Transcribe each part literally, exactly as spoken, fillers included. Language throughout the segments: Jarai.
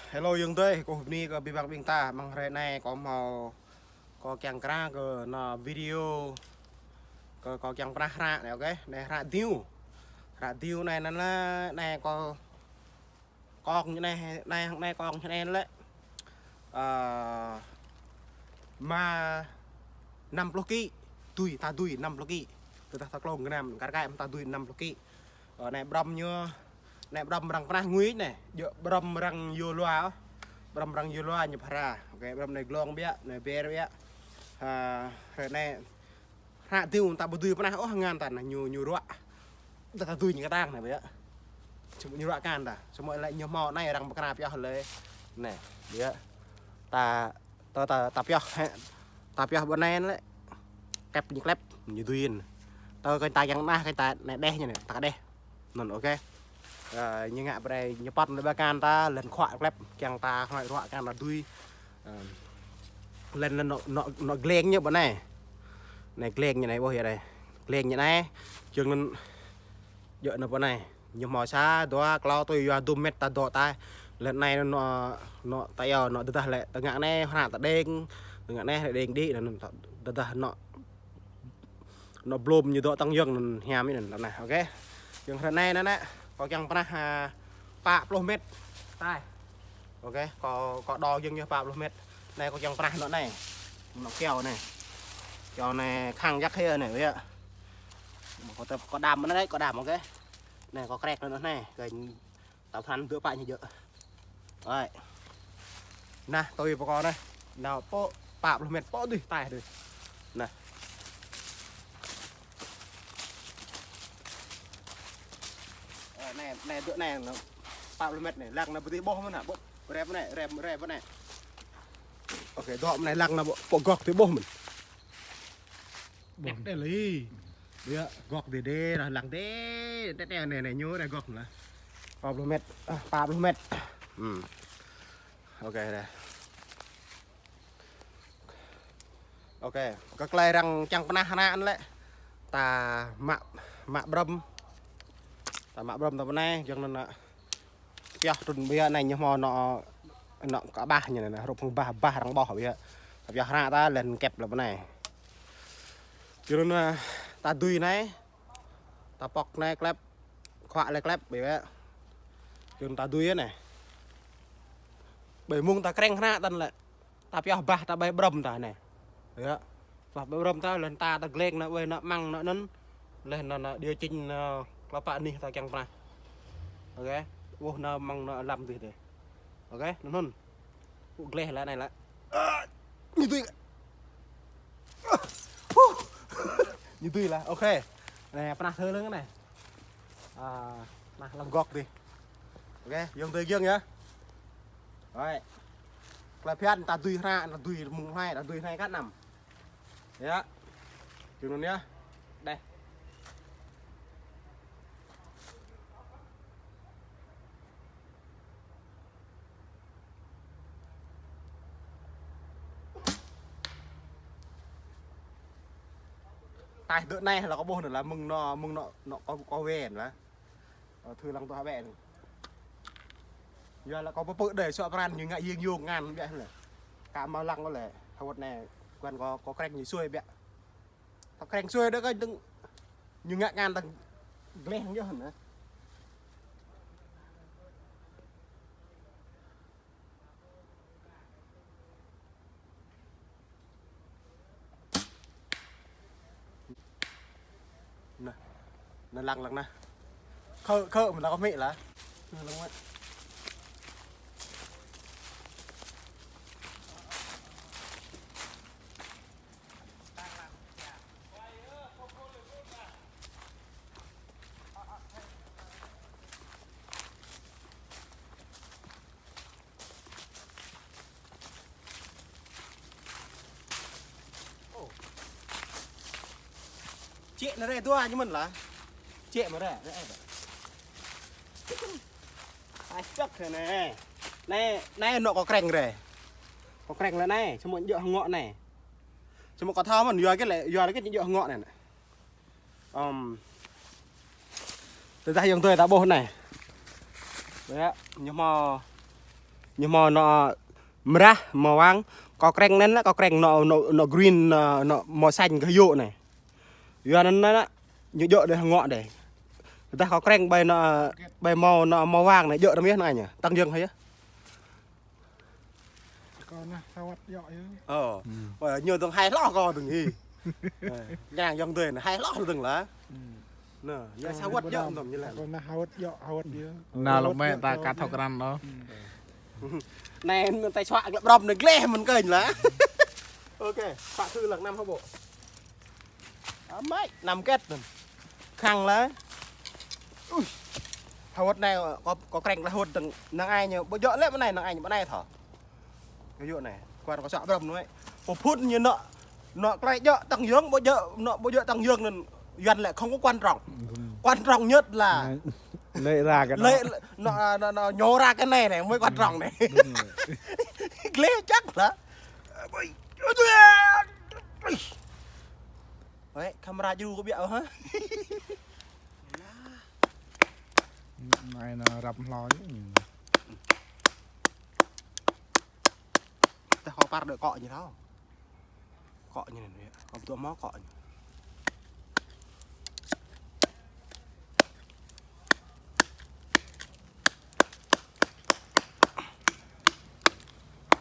Hello ayŏng adơi, kâo bơni kơ abih bang ƀing ta, mơ̆ng hrơi anai kâo hmâo, kâo kiăng kra kơ nao video, kơ kâo kiăng pơnah hră anai, ok. Anai hră diu. Hră diu anai, anai, anai, anai kâo kông ñu anai, anai, anai kông ñu anai lĕ. Ơ, mă năm pluh ký, dưi, ta dưi năm pluh ký. Tơdah ta klông gơnam, kar kaĭ ta dưi năm pluh ký. Ơ, anai ƀrŏm ñu, anai ƀrŏm arăng pơnah ngui anai, djơ̆ ƀrŏm arăng yua lua ôh. Ƀrŏm arăng yua lua ñu phara. Ok, ƀrŏm anai glông biă, anai ber biă. Ha, hrơi anai hră diu ta ƀu dưi pơnah ôh ngăn ta anai ñu, ñu ruă. Ta, ta dưi ñu kơtang anai biă. Samơ̆ ñu ruă kăn ta. Samơ̆ lĕ ñu hmâo anai arăng pơkra pioh lĕ. Anai, biă. Ta, ta, ta, ta pioh hĕ. Ta pioh ƀơi anai lĕ. Kĕp ñu klĕp, ñu dưi. Ta kơ ta kiăng pơnah, kơ ta anai đeh ñu anai, ta kơ đeh. Anŭn, ok. Ơ, ñu ngă brơi ñu pơ̆t lĕ ƀơi kăn ta, lĕ khuă klĕp, kiăng ta hmâo ruă kăn ta dưi. Ơ, lĕ anŭn nŏ, nŏ, nŏ gleng ñu ƀơi anai. Anai gleng ñu anai, ƀuh yơh anai. Gleng ñu anai, čơng anŭn djơ̆ anŭn ƀơi anai. Ñu hmâo sa, dua, klâo, tui yua dum met ta dŏ ta. Lĕ anai nŏ, nŏ ta yua, nŏ tơdah lĕ, ta ngă anai, hră ta đeng, ta ngă anai, đeng đĭ, anŭn ta, tơdah nŏ nŏ blom ñu dŏ tŏng yơ̆ng anŭn hiam anŭn lăm anai, ok. Yơ̆ng hrơi anai anŭn anai, kâo kiăng pơnah, ha, pă pluh met. Tai. Ok, kâo, kâo đo yơ̆ng yơh pă pluh met. Anai kâo kiăng pơnah nŏ anai. Nŏ kyâo anai. Kyâo anai khăng jăk hĭ anai, ƀiă. Kâo tơp, kâo đăm anai, kâo đăm, ok. Anai kâo krek nŏ anai, kơ ta pran dua pă ñu djơ̆. Rồi. Nah, tui pơkŏn anai. Nao pơ pă pluh met pơ dih, tai dih. Nah. Ơ, anai, anai dŏ anai, nao pă pluh met anai, lăng nao ƀu dih ƀuh mơ̆n hă, ƀuh. Rep anai, rep, rep anai. Ok, dŏ anai lăng nao ƀuh, pơ gŏk dih ƀuh mơ̆n. Ƀuh. Đeh lĕ. Ƀiă, gŏk dih dih, rah lăng dih, tĕt tĕt anai, anai, ñu anai gŏk lah. Pă pluh met, ah, pă pluh met. Hmm. Ok, deh. Ok, kơ tơlơi arăng kiăng pơnah hră anŭn lĕ. Ta mă, mă ƀrŏm. Ta mă ƀrŏm ta pơnah, yơ̆ng anŭn nă. Pioh trŭn ƀiă anai ñu hmâo nŏ, nŏ kơ bah ñu anai, hrup hăng bah, bah arăng ƀuh ƀiă. Ta pioh hră ta lĕ kĕp lĕ ƀơi anai. Yua anŭn, ơ, ta dưi anai, ta pŏk anai klĕp, khuă lĕ klĕp ƀiă. Yua anŭn ta dưi anai. Ƀơi mông ta kreng hră ta anŭn lĕ. Ta pioh bah ta ƀơi ƀrŏm ta anai. Yơh. Bah ƀơi ƀrŏm ta, lĕ ta, ta gleng nao, weh nao măng nao anŭn. Lĕ nao, nao điều chỉnh nao klâo pă anih ta kiăng pơnah. Ok. Ƀuh nao măng nao lăm dih dih. Ok, anŭn anŭn. Ƀu gleh lah anai lah. Ơ, ñu dưi. Ơ, huh. Ñu dưi lah. Ok. Anai pơnah thơ lưng anai. Ơ, pơnah lăng gŏk dih. Ok, yơ̆ng tui yơ̆ng yơh. Rồi. Tơlơi phiăn ta dưi hră, ta dưi mông hlai, ta dưi hlai kơ năm. Yơh. Čun anŭn yơh. Đeh. Taih dŏ anai lah kâo ƀuh anŭn lah mơ̆ng nŏ, mơ̆ng nŏ, nŏ kâo, kâo wen lah. Ơ, thơ lăng tơ hă ƀĕ anŭn. Yua lah kâo pơpư̆ đơi suă pran ñu ngă ying yong ngăn ƀĕ lĕ. Kơ mă lăng kâo lĕ. Hơwơ̆t anai, kuan kâo, kâo kreng ñu sui ƀĕ. Kâo kreng sui đơi kơ dơ̆ng ñu ngă ngăn tơ̆ng gleh yơh anŭn. Nah, nah lăng lăng nah. Khơ̆, khơ̆ mơ̆n lah kâo mĭ lah. Lăng mă. Čĕ nao rai dua ñu mơ̆n lah. Čĕ mă rai, rai, rai. Ai, čăk thế anai. Anai, anai nŏ kâo kreng rai. Kâo kreng lah anai, samơ̆ djơ̆ hơngŏ anai. Samơ̆ kâo thâo mơ̆n, yua kơ lĕ, yua kơ djơ̆ hơngŏ anai. Ưm. Tơdah yơ̆ng tui ta ƀuh anai. Ƀiă, ñu hmâo Ñu hmâo anŏ mrah, hmâo wang. Kâo krĕng anŭn lĕ, kâo krĕng anŏ, anŏ, anŏ green, anŏ, anŏ mâo xanh gah yŭ anai. Yua anŭn lĕ, ñu djơ̆ đơi hơngŏ đơi. Tơdah kâo krĕng ƀơi anŏ, ƀơi hmâo anŏ, hmâo wang anai, djơ̆ rơmah anai ñu. Tăng dơ̆ng hơi yơh. Kâo nah hawăt djơ̆ yơh. Ơ. Ơ, ñu dơ̆ng hai hloh kâo dơ̆ng hi. Ơ, ñang yŏng dơi anai hai hloh dơ̆ng lah. Anai, ñu hawăt djơ̆ anŭn ñu lah. Kâo nah hawăt djơ̆, hawăt yơh. Anai lŏ mĕ ta kat thŏk răn ôh. Anai, anai ta suă glăk brŏm anai gleh mơ̆n kơnh lah. Ôkê, pă thư lăng năm hơbô. Amai, năm kĕt anŭn. Khăng lah. Ui. Hawăt anai, kâo, kâo krĕng lah hawăt dơ̆ng năng ai ñu. Ƀu djơ̆ lĕ mơ̆ anai, năng ai ñu mơ̆ anai thâo. Kơ yŭ anai. Kuar kâo suă brŏm anai. Pơphŭn ñu anŏ, anŏ klai djơ̆ tăng dơ̆ng, ƀu djơ̆, anŏ ƀu djơ̆ tăng dơ̆ng anŭn. Yuan lĕ không có quan trọng. Quan trọng nhất là lơi ra cái đó. Lơi, anŏ, anŏ, anŏ, nhổ ra cái này này mới quan trọng này. Đúng rồi. Gleh chắc lah. Ôi, camera djru kơ ƀiă hă? Anai anŏ răp hloi. Tơdah kâo păr đơi akŏ ñu thâo. Akŏ ñu anai, kâo ƀu dŏ hmâo akŏ ñu.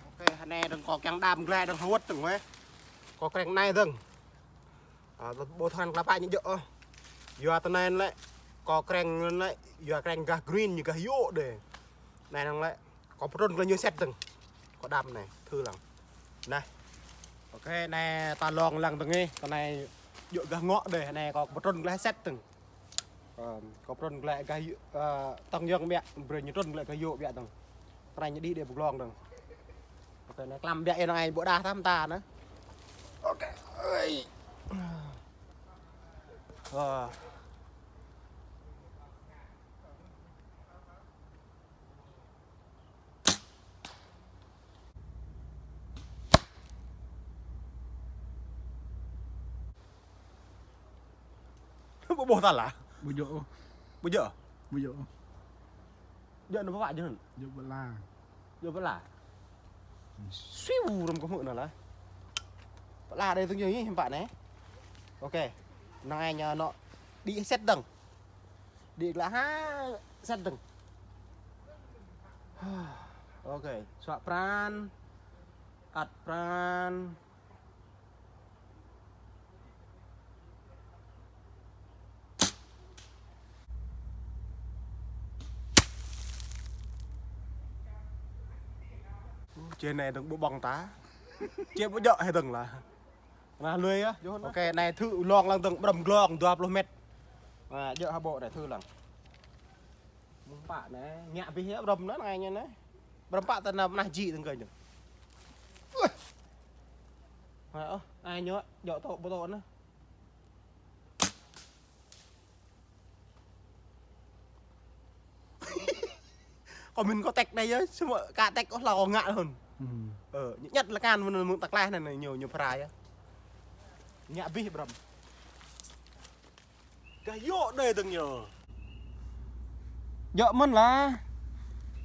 Ôkê, anai dơ̆ng kâo kiăng đam gleh dơ̆ng hawăt dơ̆ng weh. Kâo krĕng anai dơ̆ng. Ơ, ƀu thâo anăn klă pă ñu djơ̆ ôh. Yua tơ anai lĕ, kâo krĕng anŭn lĕ, yua krĕng gah green ñu gah yŭ đơi. Anai năng lĕ, kâo pơtrŭn gleh ñu set dơ̆ng. Kâo đam anai, thư lăng. Nah. Ôkê, anai ta lŏng lăng dơ̆ng ih, tơ anai djơ̆ gah ngŏ đơi, anai kâo pơtrŭn gleh set dơ̆ng. Ơ, kâo pơtrŭn gleh gah yŭ, ơ, tăng dơ̆ng ƀiă, brơi ñu trŭn gleh gah yŭ ƀiă dơ̆ng. Tơ anai ñu đĭ đơi ƀu glông dơ̆ng. Ôkê, anai klăm ƀiă ih năng ai ƀu đah tam ta anai. Ôkê. Ơi. Ơ. Ƀu ƀuh ta lah. Ƀu djơ̆ ôh. Ƀu djơ̆. Ƀu djơ̆. Djơ̆ anŭn pơpă djơ̆ anŭn? Djơ̆ pơala. Djơ̆ pơala. Sui ƀu răm kơ hmư̆ anŭn lah. Pơala đơi tơ̆ng djơ̆ ih hiư̆m pă anai. Ôkê. Năng ai ñu anŏ đĭ set dơ̆ng. Đĭ glăi ha set dơ̆ng. Ôkê. Suă pran. Ăt pran. Ơ, čê anai dơ̆ng ƀu ƀơ̆ng ta. Čê ƀu djơ̆ hĭ dơ̆ng lah. Nah, lui yơh. Ôkê, anai thư lŏng lăng dơ̆ng ƀrăm glông dua pluh met. Nah, djơ̆ hơbô anai thư lăng. Mơ̆ng pă anai, ngă abih yơh ƀrăm anai, anai ñu anai. Ƀrăm pă tơ anai mơnah jĭ dơ̆ng kơ ñu. Ơ, ai ñu, djơ̆ tŏ, ƀu tŏ anai. Kâo mĭn kâo tĕk anai yơh, samơ̆ ka tĕk ôh hlâo kâo ngă hŭn. Ơ, ñu ñăt lơkan mơ̆n mơ̆ng tơklaih anai, ñu, ñu phara yơh. Ngă abih ƀrăm. Gah yŭ đơi dơ̆ng yơh. Djơ̆ mơ̆n lah.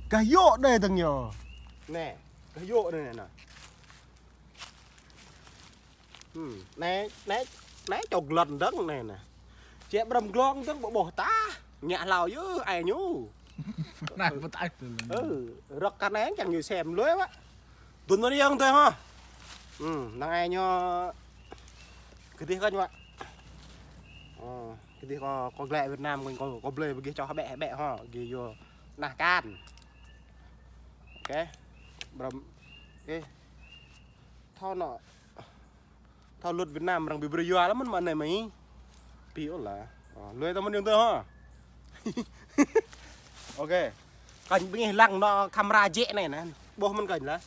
Gah yŭ đơi dơ̆ng yơh. Anai, gah yŭ đơi anai nah. Anai, anai, anai čô glŏn dơ̆ng anai nah. Čê ƀrăm glông dơ̆ng ƀu ƀuh ta. Ngă hlâo yơh ai ñu. Anai ƀu taih tơ. Ơ, rơ̆k kơ anai kiăng ñu sem lui wă. Dŭn anai yơh tơ hă. Năng ai ñu kơ dih kơ ñu wă. Ơ, kơ dih kơ, kơ glĕ Việt Nam kơ, kơ, kơ blơi ƀơi gih čŏh hơbĕ hơbĕ hă. Gih yua nah kan. Ôkê. Ƀrăm. Ê. Thâo anŏ. Thâo luật Việt Nam arăng ƀu brơi yua lăm mơ̆n mă anai mơ̆. Pi ôh lah. Ơ, lui tơ mơ̆n yơh tơ hă. Ôkê. Kơnh ƀing ih lăng anŏ camera jĕ anai nah. Ƀuh mơ̆n kơnh lah.